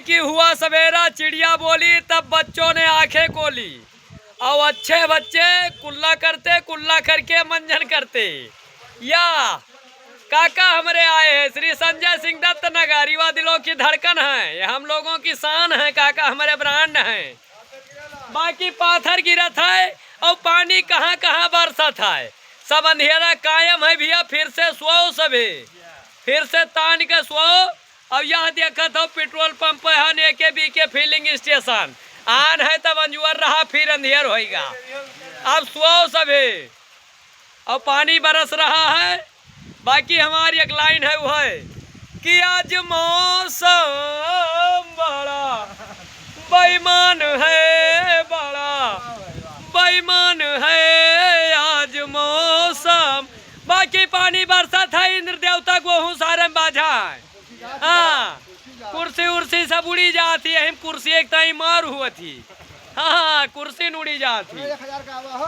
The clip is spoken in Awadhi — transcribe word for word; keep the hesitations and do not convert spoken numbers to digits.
कि हुआ सवेरा चिड़िया बोली, तब बच्चों ने आंखें खोली। और अच्छे बच्चे कुल्ला करते, कुल्ला करके मंजन करते। या काका हमरे आए हैं, श्री संजय सिंह दत्त नगारी, वा दिलों की धड़कन है, ये हम लोगों की शान है, काका हमरे ब्रांड हैं। बाकी पाथर गिरत है और पानी कहाँ कहाँ बरसत है, सब अंधेरा कायम है भैया। फिर से सोओ सभी, फिर से तान के सोओ। अब यह देखत हो पेट्रोल पंप है, एके बीके फिलिंग स्टेशन। आन है तब अंजुअर रहा, फिर अंधेर होइगा। अब सोओ सभी। और पानी बरस रहा है। बाकी हमारी एक लाइन है, वो है कि आज मौसम बड़ा बेईमान है, बड़ा बेईमान है आज मौसम। बाकी पानी बरसत है, इंद्र देवता गोहूँ सारे में बाझा है। हाँ, कुर्सी उर्सी सब उड़ी जात ही, यही में कुर्सी एक ताई मार हुआ थी। हाँ, हाँ, कुर्सी न उड़ी जात ही। एक हजार का आवा हो।